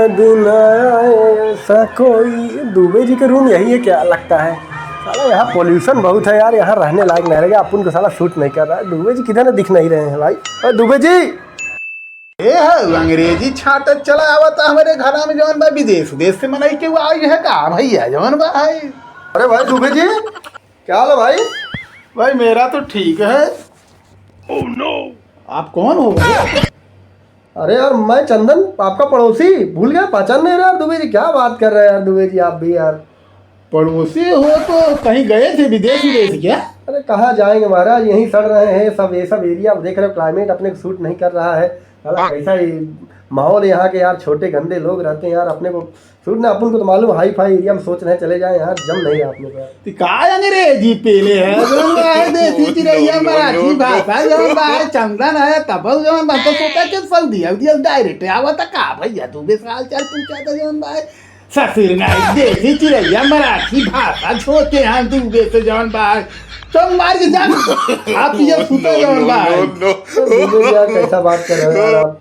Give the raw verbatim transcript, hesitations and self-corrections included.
दिन आए ऐसा कोई। दुबे जी का रूम यही है क्या, लगता है। साला यहाँ पॉल्यूशन बहुत है यार, यहाँ रहने लायक नहीं रहेगा, अपन को साला सूट नहीं कर रहा है। दुबे जी किधर है, दिख नहीं रहे हैं भाई। अरे दुबे जी। ए है, अंग्रेजी छाटत चला आवत हमरे घरा में, जौन बा विदेश उदेश से मनई के आई है का भैया, जौन बा है। अरे भाई दुबे जी, क्या हाल है भाई? भाई मेरा तो ठीक है। आप कौन हो भैया? अरे यार, मैं चंदन, आपका पड़ोसी, भूल गए, पहचान नहीं रहे यार दुबे जी। क्या बात कर रहे हैं यार दुबे जी, आप भी यार। पड़ोसी हो तो कहीं गए थे विदेश विदेश क्या? अरे कहाँ जाएंगे महाराज, यहीं सड़ रहे हैं सब, ये सब एरिया देख रहे हो, क्लाइमेट अपने को सूट नहीं कर रहा है। साला कैसा ही माहौल है यहाँ के यार, छोटे गंदे लोग रहते हैं यार, अपने को सूट ना, अपन को तो मालूम हाई फाई एरिया में सोच रहे हैं चले जाए यार, जम नहीं रहा अपने को। तो का अंग्रेजी पेले है, जौन बा है देसी चिरैया, मराठी भाषा जौन बा है, चंदन है, तबल जौन बा, तो सोचा कि सऊदी अरबिया डायरेक्ट आवत का भैया, दुबे से हाल चाल पूछा था जौन बा है। ससुर नहीं, देसी चिरैया, मराठी भाषा छोटे हैं दुबे से जौन बा है। तो मार के जा, आप ये सुता जौन बा है। तो दुबे जी, यार, कैसा बात कर रहे हो यार आप?